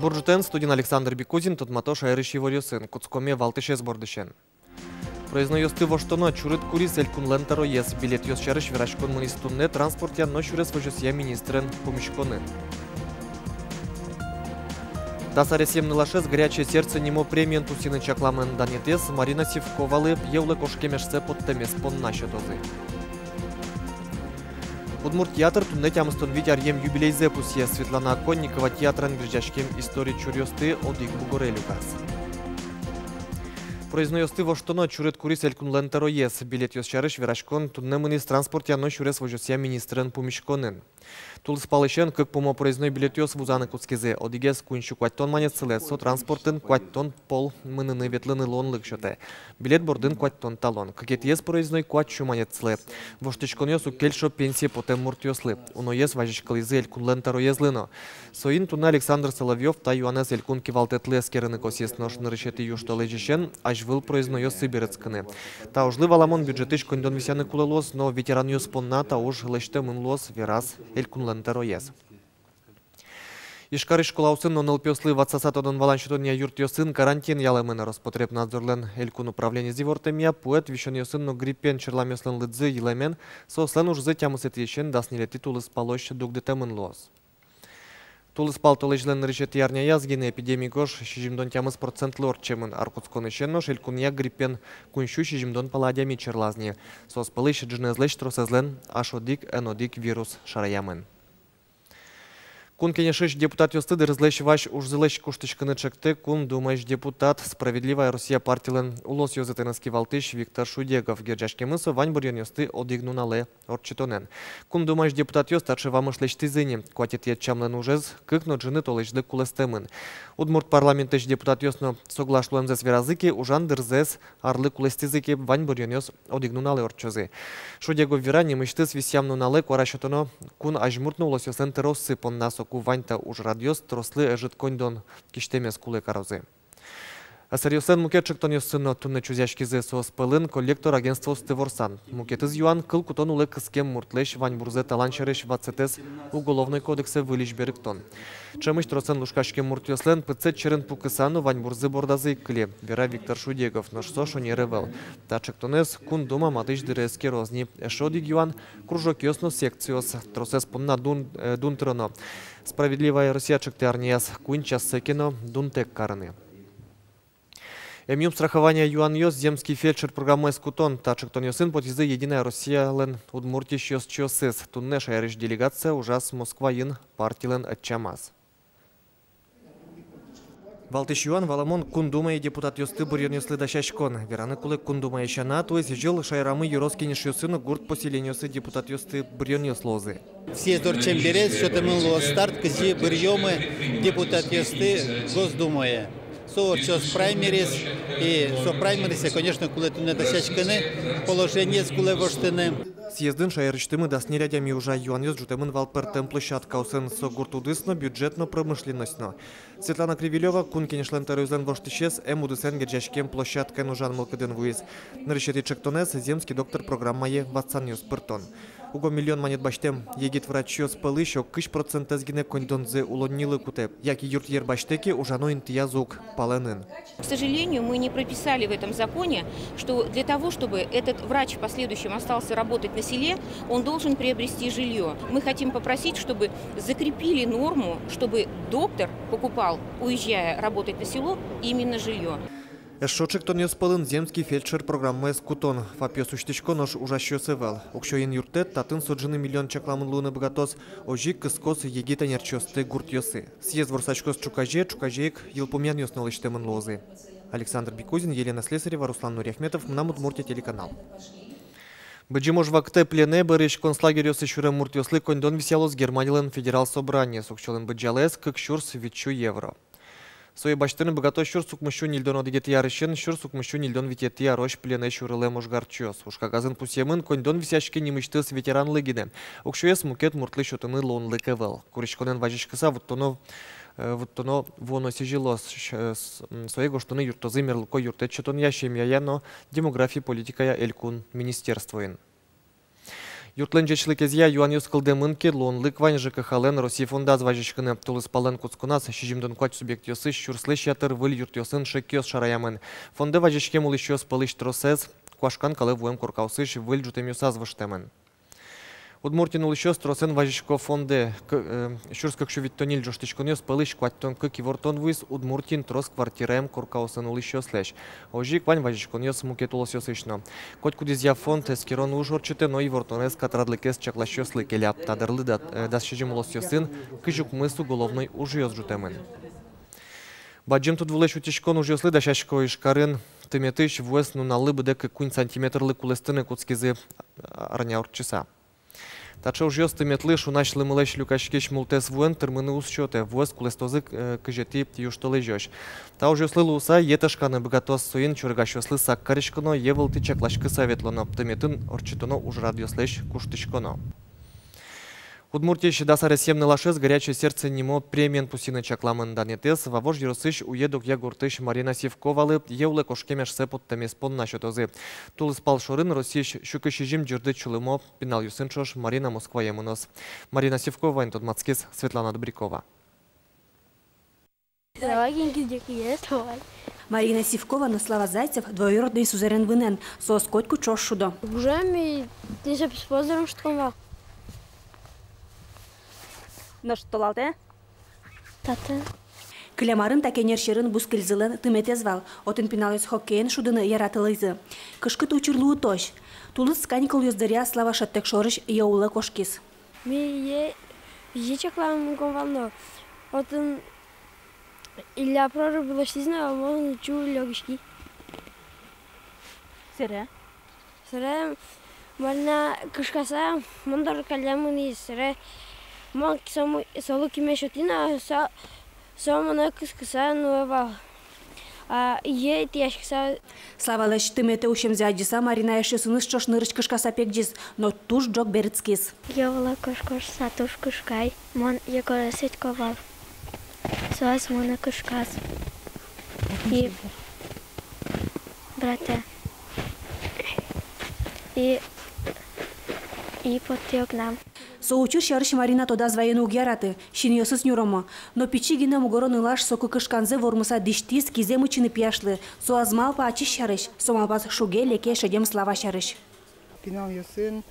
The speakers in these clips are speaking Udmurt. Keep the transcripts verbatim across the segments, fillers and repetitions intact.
Бур ӝытэн! Студиын Александр Бекузин. Тодмато шаерысь иворъёсын. Кутскомы валтӥсез бордысен. Проезднойёсты воштоно. Чурыт куриз элькунлэн тӧроез. Билетъёс сярысь вераськон мынӥз туннэ транспортъя но сюрес возёсъя министрен пумиськонын. Дас аресъем нылашез «Горячее сердце» нимо премиен пусйыны чакламын. Данъетэз Марина Сивковалы йӧ улэ кошкем эшсэ поттэмез понна сётозы. Удмурт театр туннэ тямыстон вить аръем юбилейзэ пусъе. Светлана Оконникова театрен герӟаськем история чуръёсты одӥг бугоре люказ. Проезднойёсты воштоно. Чурыт куриз элькунлэн тӧроез. Билетъёс сярысь вераськон туннэ мынӥз транспортъя но сюрес возёсъя министрен пумиськонын. Тулыспалысен кык пумо проездной билетъёс вузаны кутскизы. Одӥгез куинь сю куатьтон манет сылэ, со транспортын куатьтон пол мыныны-ветлыны луонлык сётэ. Билет бордын куатьтон талон. Кыкетӥез проездной куать сю манет сылэ. Воштӥськонъёс уг кельшо пенсие потэм муртъёслы. Уноез вазиськылӥзы элькунлэн тӧроезлы но. Соин туннэ Александр Соловьёв та юанэз элькун кивалтэтлы эскерыны косӥз. Нош нырысетӥ южтолэзьысен азьвыл проезднойёсы берытскыны. Та ужлы, валамон, бюджетысь коньдон висъяны кулэ луоз, но ветеранъёс понна та уж лэсьтэмын луоз, вераз элькунлэн тӧроез. Ижкарысь школаосын но нылпиослы ватсаса тодон-валан сётонъя юртъёсын карантин ялэмын. Роспотребнадзорлэн элькун управлениез ивортэмъя, пуэт висёнъёсын но гриппен черламъёслэн лыдзы йылэмен, соослэн ужзы тямысэтӥысен дас ньылетӥ тулыспалозь дугдытэмын луоз. Тулыспал толэзьлэн нырысетӥ арняяз гинэ эпидемия гож сизьымдон тямыс процентлы ортчемын. Ар кутсконысен нош элькунъя гриппен куинь сю сизьымдон пала адями черлаз ни. Соос пӧлысь ӝынызлэсь тросэзлэн аш одӥг, эн одӥг вирус шараямын. Кун Кенешысь депутатъёсты дырызлэсь вазь ужзылэсь куштӥськыны чектэ Кун Думаысь депутат, «Справедливая Россия» партилэн улос ёзэтэныз кивалтӥсь Виктор Шудегов. Герӟаськемын со вань быръёнъёсты одӥг нуналэ ортчытонэн. Кун Думаысь депутатъёс таӵе вамыш лэсьтӥзы ни. Куатетӥ ӧтчамлэн ужез кык но ӝыны толэзьлы кулэстэмын. Удмурт парламентысь депутатъёс но соглаш луэмзэс веразы ке, ужан дырзэс арлы кулэстӥзы ке, вань быръёнъёс одӥг нуналэ ортчозы. Шудегов вера, нимысьтыз висъям нуналэ куара сётоно кун азьмурт но улосъёслэн тӧрооссы понна. Соку вань та ужрадъёс трослы ӧжыт коньдон кисьтэмез кулэ карозы. Эсеръёслэн мукет чектонъёссы но туннэ чузъяськизы. Соос пӧлын коллектор агентствоосты ворсан. Мукетыз юан — кыл кутон улэ кыскем муртлэсь ваньбурзэ талан сярысь ватсэтэз Уголовной кодексэ выльысь берыктон. Ӵемысь тросэн лушкаськем муртъёслэн пытсэт сьӧрын пукыса но ваньбурзы бордазы ик кыле, вера Виктор Шудегов. Нош со шонер ӧвӧл. Та чектонэз Кун Дума матысь дыре эскероз ни. Эшшо одӥг юан — кружокъёс но секциос. Тросэз понна дун, э, дун тыроно. «Справедливая Россия» чектэ арняяз куинь чассэ ке но дунтэк карыны. Эмъюм страхования юанъёс, «Земский фельдшер» программаез кутон. Та чектонъёсын потӥзы «Единая Россиялэн» Удмуртиысь ёзчиосыз. Туннэ шаерысь делегация ужаз Москваын партилэн ӧтчамаз. Валтӥсь юан, валамон, Кун Думае депутатъёсты быръёнъёслы дасяськон. Вераны кулэ, Кун Думае сяна, туэ сӥзьыл шаерамы ёрос кенешъёсы но гурт поселениосы депутатъёсты быръёнъёс луозы. Съезд ортчем бере сётэмын луоз старт, кызьы быръёмы депутатъёсты Госдумае. Со ортчоз праймериз, и со праймеризэ, конечно, кулэ туннэ дасяськыны, положениез кулэ воштыны. Съездын шаерысьтымы дас ньыль адями ужа. Юанъёс ӝутэмын вал пӧртэм площадкаосын. Со гурт удыс но, бюджет но, промышленность но. Светлана Кривилева, Кун Кенешлэн тӧроезлэн воштӥсез, эм удысэн герӟаськем площадкаын ужан мылкыдын вуиз. Нырысетӥ чектонэз — «Земский доктор» программае ватсанъёс пыртон. Уго миллион манет басьтэм егит врачъёс пӧлысь ог кызь процентэз гинэ коньдонзэ улоннилы кутэ. Яке юртъер басьтэ ке, ужано интыяз уг, палэнын. К сожалению, мы не прописали в этом законе, что для того, чтобы этот врач в последующем остался работать на селе, он должен приобрести жильё. Мы хотим попросить, чтобы закрепили норму, чтобы доктор покупал, уезжая работать на село, именно жильё. Эшшо чектонъёс пӧлын «Земский фельдшер» программаез кутон. ФАПъёс усьтӥсько, нош ужасьёс ӧвӧл. Уксёен юрттэт, татын со ӝыны миллион чакламын луыны быгатоз, озьы ик кыскоз егит ӧнерчиосты гуртъёсы. Съезд ворсаськоз ӵуказе, ӵуказе ик йылпумъянъёс но лэсьтэмын луозы. Александр Бекузин, Елена Слесарева, Руслан Нуриахметов, «Мынам Удмуртие» телеканал. Быдӟым ож вакытэ пленэ бӧрысь концлагерьёсы сюрем муртъёслы коньдон висъялоз Германилэн федерал собраниез. Уксёлэн быдӟалаез — кык сюрс витьсю евро. Сое басьтыны быгато сюрс укмыссю ньыльдон одӥгетӥ арысен сюрс укмыссю ньыльдон витетӥ арозь пленэ сюрылэм ожгарчиос. Уж кагазын пусъемын, коньдон висъяське нимысьтыз ветеранлы гинэ. Уксёез мукет муртлы сётыны луонлык ӧвӧл. Куриськонэн вазиськыса вуттоно, э, вуттоно вуоно сӥзьылоз. С-, с-, м, сое гожтыны юрттозы мерлыко юрттэт сётонъя, семьяя но демографи политикая элькун министерствоын. Юртлэн ӟечлыкезъя юанъёс кылдэмын ке, луонлык вань ЖКХ-лэн Россия фондаз вазиськыны. Тулыспаллэн кутсконаз сизьымдон куать субъектъёсысь сюрслэсь ятыр выль юртъёсын шекъёс шараямын. Фондэ вазиськем улӥсьёс пӧлысь тросэз куашкан калэ вуэм коркаосысь выль ӝутэмъёсаз выжтэмын. Удмуртиын улӥсьёс тросэн вазисько фондэ. К-, э, сюрс кык сю витьтон ньыль ӝожтӥськонъёс пӧлысь куатьтон кык ивортон вуиз Удмуртиын трос квартираем коркаосын улӥсьёслэсь. Озьы ик вань вазиськонъёс мукет улосъёсысь но. Котькудӥзъя фонд эскерон уж ортчытэ но ивортонэз катрадлыкез чакласьёслы келя. Та дырлы да-, э, дас сизьым улосъёсын кызь укмыс уголовной ужъёс ӝутэмын. Бадӟым тудвулэсь утиськон ужъёслы дасясько Ижкарын. Тыметысь вуэз нуналлы быдэ кык-куинь сантиметрлы кулэстыны кутскизы арня ортчыса. Таӵе ужъёс тыметлы шунась лымылэсь люкаськись мултэс вуэн тырмыны уз сётэ, вуэз кулэстозы, э, кызетӥ южтолэзёзь. Та ужъёслы луыса, йӧ ташканы быгатоз, соин чорыгасьёслы сак кариськоно, йӧ вылтӥ чакласькыса ветлоно, тыметын ортчытоно ужрадъёслэсь куштӥськоно. Удмуртиысь дас аресъем нылашез «Горячее сердце» нимо премиен пусйыны чакламын. Данъетэз Вавож ёросысь Уе-Докъя гуртысь Марина Сивковалы йӧ улэ кошкем эшсэ поттэмез понна сётозы. Тулыспал шорын Россиысь сю кызь сизьым ӟырдыт сюлэмо пиналъёсын ӵош Марина Москвае мыноз. Марина Сивковаен тодматскиз Светлана Добрякова. Давай, Генгиздик, есть, давай. Марина Сивкова но Слава Зайцев двоюродной сузэрен вынэн, соос котьку ӵош шудо. Гужем и тӥни со писпуос дорын шудком вал. Нош толалтэ? Татын. Кылем арын та кенер сьӧрын бускыльзылэн тыметэз вал, отын пиналъёс хоккеен шудыны яратылӥзы. Кышкыт учыр луытозь. Тулыс каникулъёс дыръя Слава шӧдтэк шорысь йӧ улэ кошкиз. Ми йӧ, йӧ чакламын мыном вал но, отын Илья прорубь лэсьтӥз но, мон чу лёгиськи. Сэре? Сэре Марина кышкаса мон доры каллен мынӥз, сэре мон со му-, солы киме сётӥ но, со, со монэ кыскыса нуэ вал. А йӧ тӥяськыса. Славалэсь тыметэ усемзэ адӟыса, Марина эшъёсыныз ӵош нырысь кышкаса пегӟиз, но туж ӝог берытскиз. Йӧ улэ кошко шуса туж кышкай, мон Егорез ӧтько вал. Соос монэ кышказ. И братэ. И, и поттӥ огнам. Со учыр сярысь Марина тодаз вайыны уг яраты, синъёсыз нюромо. Но пичи гинэ мугоро нылаш соку кышканзэ вормыса дӥсьтӥз кизэ мычыны пияшлы. Со ӧз малпа ачиз сярысь, со малпаз шуге-леке шедем Слава сярысь. Пиналъёсын,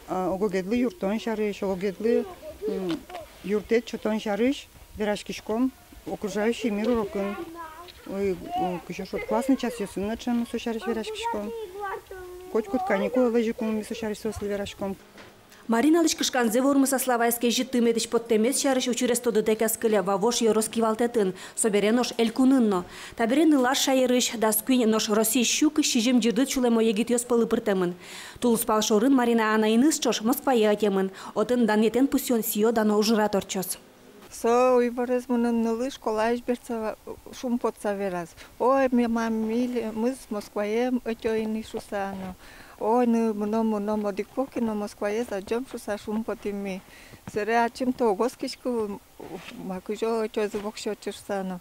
а, ог-огедлы юрттон сярысь, ог-огедлы, м, юрттэт сётон сярысь вераськиськом окружающий мир урокын. Ой, м, кызьы шуод, классный часъёсын но ӵем со сярысь вераськиськом. Котькуд каникулэ лэзьыкум ми со сярысь соослы вераськом. Мариналэсь кышканзэ вормыса Славаез кезьыт тыметысь поттэмез сярысь учырез тодытэк ӧз кыле Вавож ёрос кивалтэтын, собере нош элькунын но. Табере нылаш шаерысь дас куинь, нош Россиысь сю кызь сизьым ӟырдыт сюлэмо егитъёс пӧлы пыртэмын. Тулыспал шорын Марина анаеныз ӵош Москвае ӧтемын. Отын данъетэн пусъён сӥё-дано ужрад ортчоз. Со иворез мыным нылы школаысь бертса шумпотса вераз. Ой, ме-, мам, милемыз Москвае ӧтё ини шуса но. Ой, ны, мыном, мыном, одӥг пол ке но Москваез адӟом шуса шумпотӥм ми. Сэре ачим-то уг оскиськы, ма кызьы ӧтёзы воксё отчы шуса но.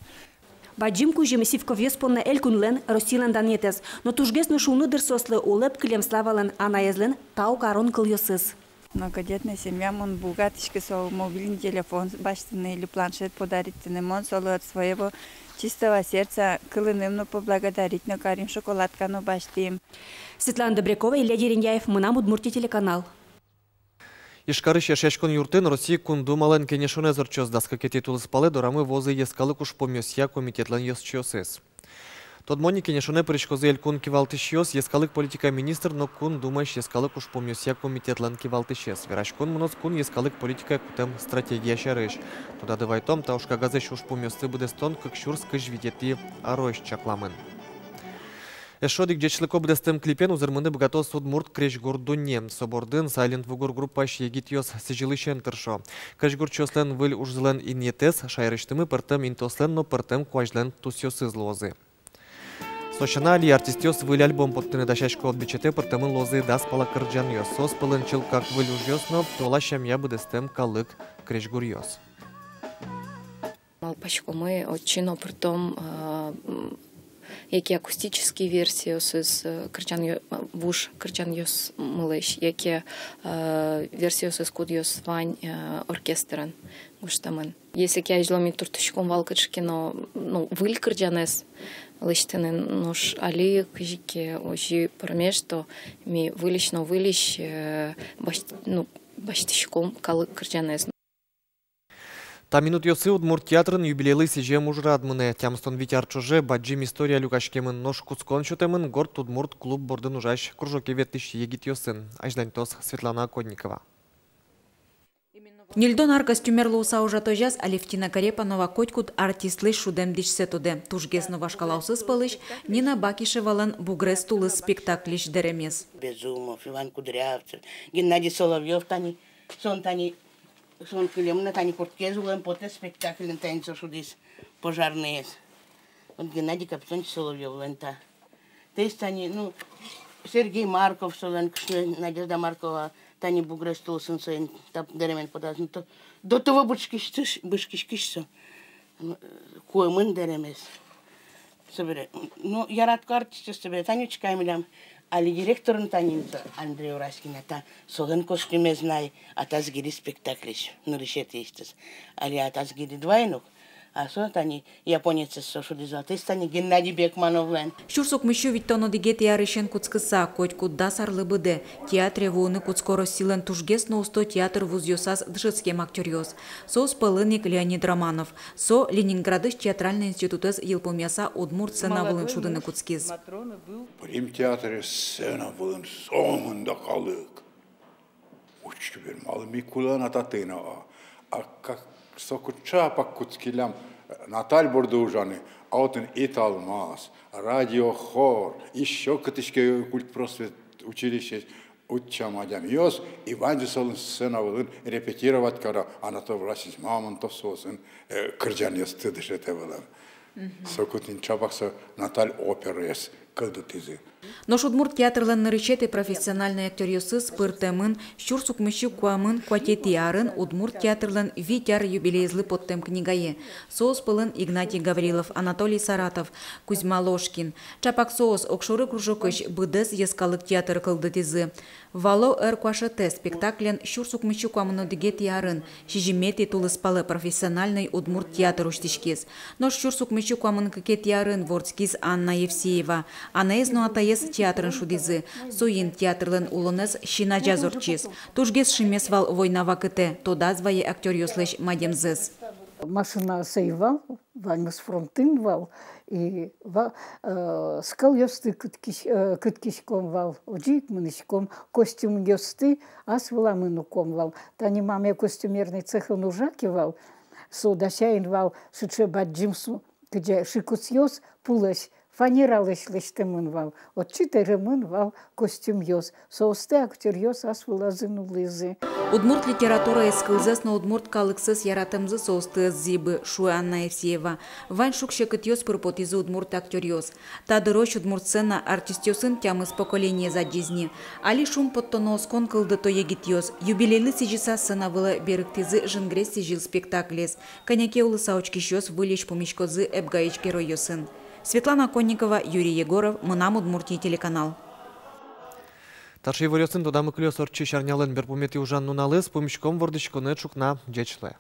Бадӟым кузьым Сивковъёс понна элькунлэн, Россилэн данъетэз. Но тужгес но шуныт дыр соослы улэп кылем Славалэн анаезлэн тау карон кылъёсыз. Многодетная семья, мон быгатӥсько со мобильный телефон басьтыны или планшет подарить карыны. Мон солы от своего чистого сердца кылыным но поблагодарить но карим, шоколадка но басьтӥм. Светлана Добрякова, Илья Дерендяев, «Мынам Удмуртие» телеканал. Ижкарысь Эшъяськон юртын Россия Кун Думалэн кенешонэз ортчоз. Дас кыкетӥ тулыспалэ дорамы вуозы йӧскалык ужпумъёсъя комитетлэн ёзчиосыз. Тодмо ини, кенешонэ пыриськозы элькун кивалтӥсьёс, йӧскалык политика министр но Кун Думаысь йӧскалык ужпумъёсъя комитетлэн кивалтӥсез. Вераськон мыноз кун йӧскалык политикая кутэм стратегия сярысь. Тодады вайытом, та ужкагазысь ужпумъёсты быдэстон кык сюрс кызь витетӥ арозь чакламын. Эшшо одӥг ӟечлыко быдэстэм клипен узырмыны быгатоз удмурт крезьгур дунне. Со бордын Silent Woo Goore группаысь егитъёс сӥзьылысен тыршо. Крезьгурчиослэн выль ужзылэн инъетэз шаерысьтымы пӧртэм интыослэн но пӧртэм куазьлэн тусъёсыз луозы. Со сяна, али артистъёс выль альбом поттыны дасясько. Бичетэ пыртэмын луозы дас пала кырӟанъёс. Соос пӧлын чылкак выль ужъёс но туала сямъя быдэстэм калык крезьгуръёс. Малпаськомы, отчы но пыртом, а, м, Яке акустический версиосыз, э, кырӟанъё-, вуж кырӟанъёсмылэсь, яке, э, версиосыз, кудъёс вань, э, оркестрен гожтэмын. Если ке азьло ми туртӥськом вал кыӵе ке но, ну, выль кырӟанэз лэсьтыны, нош али кызьы ке озьы пӧрме, что ми выльысь но выльысь, э, басьт-, ну, басьтӥськом калык кырӟанэз. Та минутъёсы удмурт театрын юбилейлы сӥзем ужрад мынэ. Тямыстон вить ар ӵоже бадӟым история люкаськемын, нош кутскон сётэмын Горд удмурт клуб бордын ужась кружоке ветлӥсь егитъёсын. Азьланьтоз Светлана Оконникова. Ньыльдон ар костюмер луыса ужатозяз Алевтина Корепанова котькуд артистлэсь шудэм дӥсьсэ тодэ. Тужгес но вашкалаосыз пӧлысь Нина Бакишевалэн «Бугрес тулыс» спектакльысь дэремез. Безумов, Иван Кудрявцев, Геннадий Соловьёв, тани, сон тани, сон кылем на, тани курткаез улэм потэ спектакльын, тани со шудӥз пожарноез. Вот Геннадий Капитонович Соловьёвлэн та. Таиз тани, ну, Сергей Марков, солэн кышно, Надежда Маркова, тани «Бугрес тулысын» соин та дэремен потаз, ну, то, до того бышкиськиз, бышкиськиз со. Ну, э, куэмын дэремез. Собере, ну, яратко артистъёс собере, тани учкы ай милям али директорын, тани со Андрей Ураськин, а та солэн костюмез на ай «Атасгири» спектакльысь, нырысетӥысьтыз. Али «Атасгири два» ини ук, а со тани японецез со шудӥз вал, таиз тани Геннадий Бекмановлэн. Сюрс укмыссю витьтон одӥгетӥ арысен кутскыса, котькуд дас арлы быдэ театре вуыны кутско Россилэн тужгес но усто театр вузъёсаз дышетскем актёръёс. Соос пӧлын ик Леонид Романов. Со Ленинградысь театральной институтэз йылпумъяса удмурт сцена вылын шудыны кутскиз. Пырим театре, сцена вылын сомында да калык. Учкы бен, малы ми кулэ на татын, а? А как соку ӵапак кутскиллям, э, Наталь борды ужаны, а отын «Италмас», радиохор, ещё кытысь ке культпросвет училищеысь утчам адямиос, и ваньзы солэн сцена вылын репетировать каро, а на то властьысь Мамонтов соосын, э, кырӟанъёсты дышетэ вылэм. Соку тӥни ӵапак со Наталь операез кылдытӥзы. Нош удмурт театрлэн нырысетӥ профессиональной актёръёсыз пыртэмын сюрс укмыссю куамын куатетӥ арын удмурт театрлэн вить ар юбилейезлы поттэм книгае. Соос пӧлын Игнатий Гаврилов, Анатолий Саратов, Кузьма Ложкин. Ӵапак соос огшоры кружокысь быдэс йӧскалык театр кылдытӥзы. «Вало ӧр куашетэ» спектаклен сюрс укмыссю куамын одӥгетӥ арын сизьыметӥ тулыспалэ профессиональной удмурт театр усьтӥськиз. Нош сюрс укмыссю куамын кыкетӥ арын вордскиз Анна Евсеева. Анаез но атаез театрын шудӥзы. Соин театрлэн улонэз син азяз ортчиз. Тужгес шимес вал война вакытэ, тодаз вае актёръёслэсь мадемзэс. Машинаос ӧй вал, ваньмыз фронтын вал, и ва-, э, скалъёсты кыткись-, э, кыткиськом вал, озьы ик мынӥськом, костюмъёсты ас вылам нуиськом вал. Тани мамае костюмерный цехын ужаке вал, со дасяен вал сыӵе бадӟым су-, кыӵе шыкысъёс пулэсь, фанералэсь лэсьтэмын вал, отчы тэремын вал костюмъёс, соосты актёръёс ас вылазы нуллӥзы. Удмурт литератураез, кылзэс но удмурт калыксэс яратэмзы соосты ӧз зӥбы, шуэ Анна Евсеева. Вань шуг-секытъёс пыр потӥзы удмурт актёръёс. Та дырозь удмурт сцена артистъёсын тямыс поколениез адӟиз ни. Али шумпоттоно оскон кылдыто егитъёс. Юбилейлы сӥзьыса сцена вылэ берыктӥзы «Жингрес сӥзьыл» спектаклез. Кӧня ке улыса учкисьёс выльысь пумиськозы Эбгаысь геройёсын. Светлана Конникова, Юрий Егоров, «Мынам Удмуртие» телеканал. Таӵе иворъёсын тодамы кылёз ортчись арнялэн берпуметӥ ужан нуналыз. Пумиськом вордӥськонэ ӵукна. Ӟеч луэ.